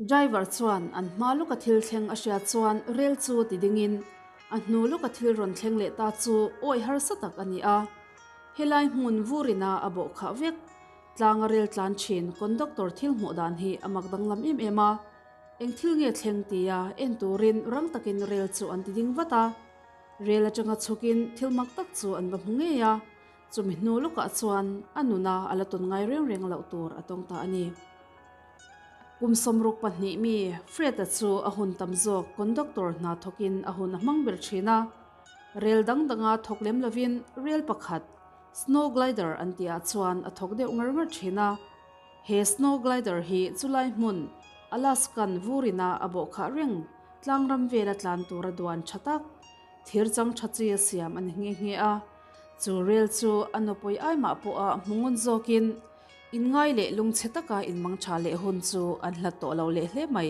Driver chuan an hma lawka thil thleng a hriat chuan rel chu ti dingin a hnu lawka thil rawn thleng leh ta chu awih harsa tak a ni a. Helai hmun vurina a bawh khah vek. Tlanga rel tlan thin conductor thil hmuh dan hi a mak danglam em em a. Eng thil nge thleng tia en turin rang takin rel chu an ti ding vat a. Rel atanga chhukin thil mak tak chu an va hmu ngei a. Chumi hnu lawkah chuan a nuna a la tawn ngai reng reng loh tur a tawng ta a ni. Kum 62 mi Fred-a chu a hun tam zawk conductor hna thawkin a hun a hmang ber thin a. Rel dang danga thawk lem lovin rel pakhat snow glider an tihah chuan a thawk deuh ngar ngar thin a. He snow glider hi chulai hmun Alaskan vurina a bawh khah reng tlangram vela tlan tura duan tha tak thir chang tha chi a siam a ni nghe nghe a. Chu rel chu a nupui aimah pawha hmu ngun zawkin inngai leh lungchhe taka inmang tha leh hun chu an hlat tawh lo leh hle mai.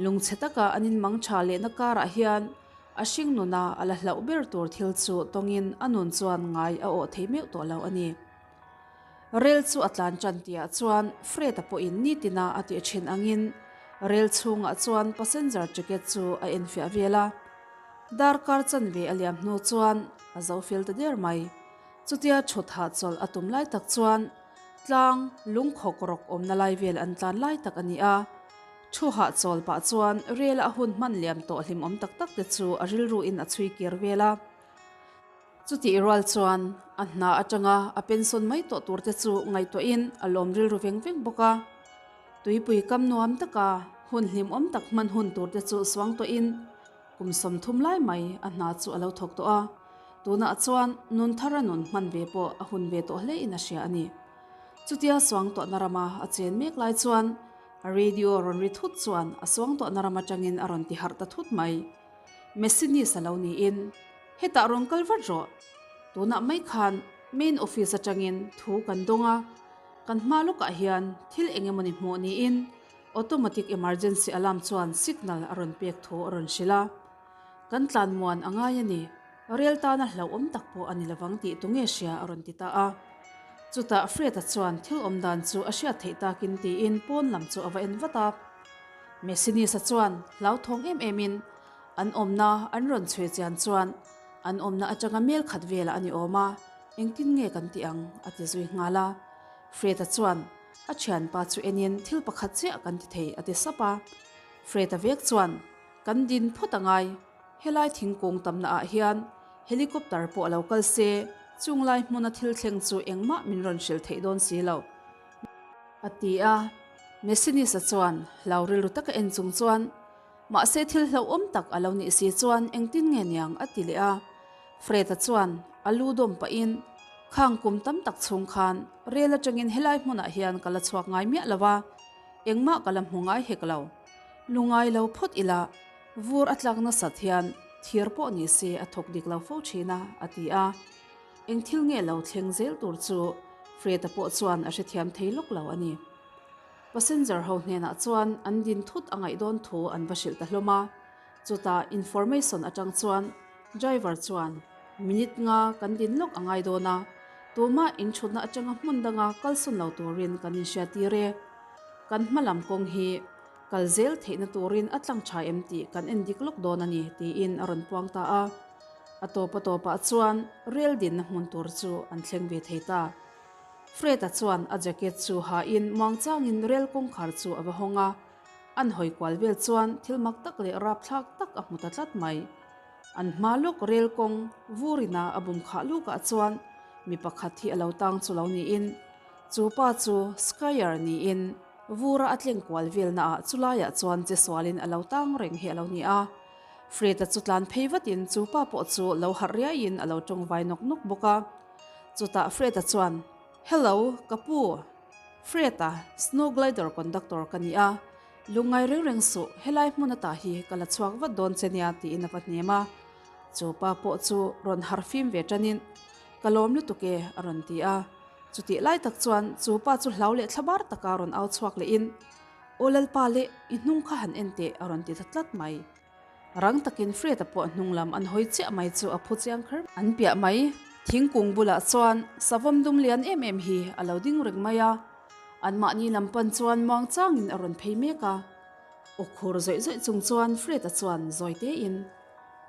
Lungchhe taka an inmang tha lehna karah hian a hring nuna a la hlauh ber tur thil chu tawngin a nun chuan ngai a awh thei meuh tawh lo a ni. Rel chu a tlan tan tihah chuan Fred-a pawhin nitina a tih thin angin rel chhungah chuan passenger ticket chu a enfiah vel a. Darkar chanve a liam hnu chuan a zo fel ta der mai. Chutia thut hahchawlh a tum lai tak chuan tlang lungkhawk rawk awmna lai vel an tlan lai tak a ni a. Thu hahchawl pah chuan rel a hun hman liam tawh hlimawm tak tak te chu a rilru in a chhui kir vel a. Chutih rual chuan a hna atanga a pension mai tawh tur te chu ngaihtuahin a lawm rilru veng veng bawk a. Tuipui kam nuam taka hun hlimawm tak hman hun tur te chu suang tawhin kum 30 lai mai a hna chu a lo thawk tawh a. Tunah chuan nun thara nun hman ve pawh a hun ve tawh hle in a hria a ni. Chutia suang tawhna rama a chen mek lai chuan a radio rawn ri thut chuan a suang tawhna ram atangin a rawn ti harh ta thut mai. Messinis a lo niin hetah rawn kal vat rawh. Tunah mai khan main office atangin thu kan dawng a, kan hma lawkah hian thil eng emawni hmuh niin automatic emergency alarm chuan signal a rawn pek thu a rawn hrilh a. Kan tlan muan a ngai a ni, rel tana hlauhawm tak pawh a ni lovang tih tu nge hria a rawn ti ta a. Chutah Fred-a chuan thil awm dan chu a hriat theih takin tiin pawn lam chu a va en vat a. Messinisa chuan hlauthawng em emin an awmna an rawn chhui chian chuan an awmna atanga mel khat velah a ni awm a, engtin nge kan tih ang a ti zui nghal a. Fred-a chuan a thianpa chu enin thil pakhat chiah kan ti thei a ti sap a. Fred-a vek chuan kan din phawt a ngai, helai thingkung tamna ah hian helicopter pawh a lo kal se, chunglai hmuna thil thleng chu engmah min rawn hrilh theih dawn si lo. A ti a, Messinisa chuan hlau rilru taka en chung chuan, Mahse thil hlauhawm tak a lo nih si chuan engtin nge niang a ti leh a. Fred-a chuan a lu dawm pahin, Khang kum tam tak chhung khan rel atangin helai hmunah hian ka la chhuak ngai miah lo a, engmah ka la hmu ngai hek lo. Lu ngai lo phawt ila, vur a tlak nasat hian thir pawh ni se a thawk dik lo fo thin a, a ti a. Eng thil nge lo thleng zel tur chu Fred-a pawh chuan a hrethiam thei lawk lo a ni. Passenger ho hnenah chuan an din thut a ngaih dawn thu an va hrilh ta hlawm a. Chutah information atang chuan driver chuan minute nga kan din lawk a ngai dawn a, tumah inthutna atanga hmun danga kalsawn lo turin kan inhriattir e. Kan hma lam kawng hi kal zel theihna turin a tlang tha em tih kan en dik lawk dawn a ni tiin a rawn puang ta a. A tawp a tawpah chuan rel dinna hmun tur chu an thleng ve thei ta. Fred-a chuan a jacket chu hain muangchangin rel kawngkhar chu a va hawng a, an hawi kual vel chuan thil mak tak leh rapthlak tak a hmu ta tlat mai. An hma lawk rel kawng vurina a bum khah lukah chuan mi pakhat hi a lo tang chu lo niin chu pa chu Skyer niin vura a tleng kual velnaah chulaiah chuan che sualin a lo tang reng hi a lo ni a. Fred-a chu tlan phei vatin chu pa pawh chu lo harh riaiin a lo tawng vai nawk nawk bawk a. Chutah Fred-a chuan, Hello, ka pu! Fred-a, snow glider conductor ka ni a, lungngai reng reng suh, helai hmun ata hi ka la chhuak vat dawn che nia tiin a va hnem a. Chu pa pawh chu rawn harh fim ve tanin, Ka lawm lutuk e, a rawn ti a. Chutih lai tak chuan chu pa chu hlau leh thlabar taka rawn au chhuak lehin, Aw Lalpa le, i hnung kha han en teh, a rawn ti ta tlat mai. Rang takin Fred-a pawh hnung lam an hawi chiah mai chu a phu chiang kher. An piah mai, thingkung bulah chuan savawm dum lian em em hi a lo ding reng mai a. Anmahni lam pan chuan muang changin a rawn phei mek a. Aw khur zawih zawih chung chuan Fred-a chuan zawi tein,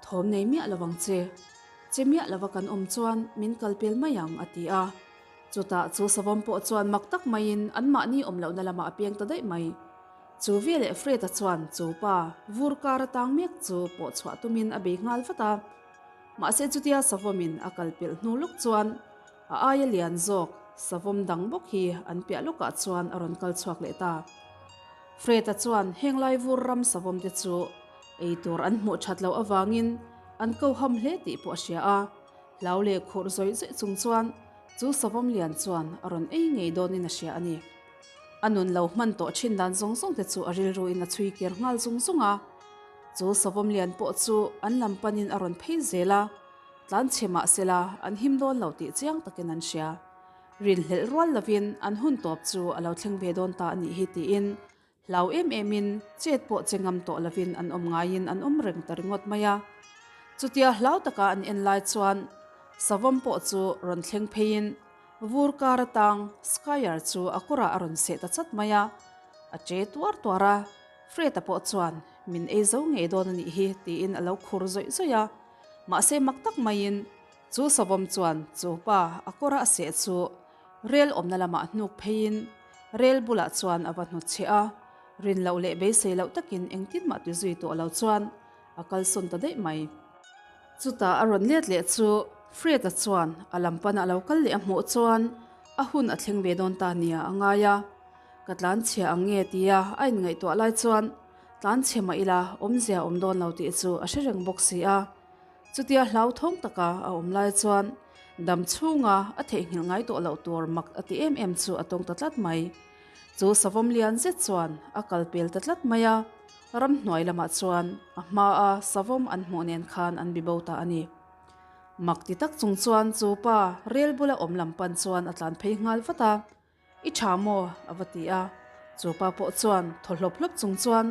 Thawm nei miah lo ang che. Che miah lova kan awm chuan min kal pel mai ang, a ti a. Chutah chu savawm pawh chuan mak tak maiin anmahni awm lohna lamah a piang ta daih mai. Chu veleh Fred-a chuan chu pa vur kar atang mek chu pawh chhuah tumin a bei nghal vat a. Mahse chutia savawmin a kal pelh hnu lawk chuan a aia lian zawk savawm dang bawk hi an piah lawkah chuan a rawn kal chhuak leh ta. Fred-a chuan heng lai vur ram savawm te chu ei tur an hmuh that loh avangin an ko ham hle tih pawh a hria a. Hlau leh khurh zawih zawih chung chuan chu savawm lian chuan a rawn ei ngei dawnin a hria a ni. A nun lo hman tawh thin dan zawng zawng te chu a rilruin a chhui kir nghal zung zung a. Chu savawm lian pawh chu an lam panin a rawn phei zel a, tlan chhe mah sela an him dawn lo tih chiang takin an hria. Rinhlelh rual lovin an hun tawp chu a lo thleng ve dawn ta a nih hi tiin Hlau em emin chet pawh che ngam tawh lovin an awm ngaiin an awm reng ta ringawt mai a. Chutia hlau taka an en lai chuan savawm pawh chu rawn thleng pheiin vur kar atang Skyer chu a kawrah a rawn seh ta chat mai a. A che tuar tuar a, Fred-a pawh chuan min ei zo ngei dawn a nih hi tiin a lo khur zawih zawih a. Mahse mak tak maiin chu savawm chuan chu pa a kawra a seh chu Rel awmna lamah hnuk pheiin rel bulah chuan a va hnutchhe a, rin loh leh beisei loh takin engtin mah ti zui tawh lo chuan a kalsawn ta daih mai. Chutah a rawn let leh chu Fred-a chuan a lam pana a lo kal leh a hmuh chuan a hun a thleng ve dawn ta nia a ngai a, ka tlanchhia ang nge tia a inngaihtuah lai chuan tlanchhe mah ila awmzia awm dawn lo tih chu a hre reng bawk si a. Chutia hlauthawng taka a awm lai chuan dam chhunga a theihnghilh ngai tawh loh tur mak a ti em em chu a tawng ta tlat mai. Chu savawm lian zet chuan a kal pel ta tlat mai a, ramhnuai lamah chuan a hmaa savawm an hmuh nen khan an bibo ta a ni. Mak ti tak chung chuan chu pa rel bula awm lam pan chuan a tlan phei nghal vat a. I tha maw? a va ti a. Chu pa pawh chuan thaw hlawp hlawp chung chuan,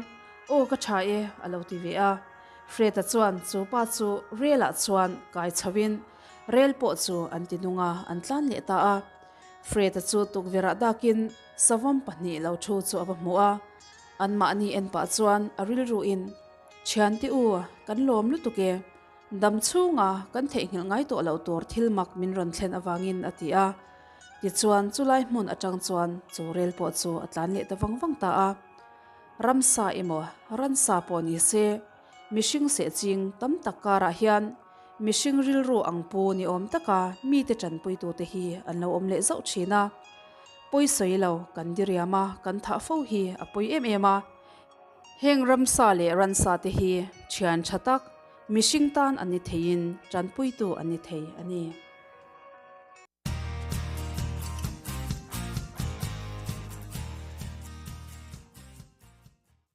Aw ka tha e, a lo ti ve a. Fred-a chuan chu pa chu rel-ah chuan kai chhoin rel pawh chu an ti nung a, an tlan leh ta a. Fred-a chu tukverhah dakin savawm pahnih lo thu chu a va hmu a. Anmahni en pah chuan a rilruin, Thiante u, kan lawm lutuk e. Dam chhunga kan theihnghilh ngai tawh loh tur thil mak min rawn thlen avangin, a ti a. Tichuan, chulai hmun atang chuan chu rel pawh chu a tlan leh ta vang vang ta a. Ramsa emaw, ransa pawh ni se, mihring sehching tam tak karah hian mihring rilru ang pu ni awm taka mite tanpuitute hi an lo awm leh zauh thin a. Pawi sawi lo kan diriam a, kan thah fo hi a pawi em em a. Heng ramsa leh ransa te hi thian tha tak mihring tan an ni theiin tanpuitu an ni thei a ni.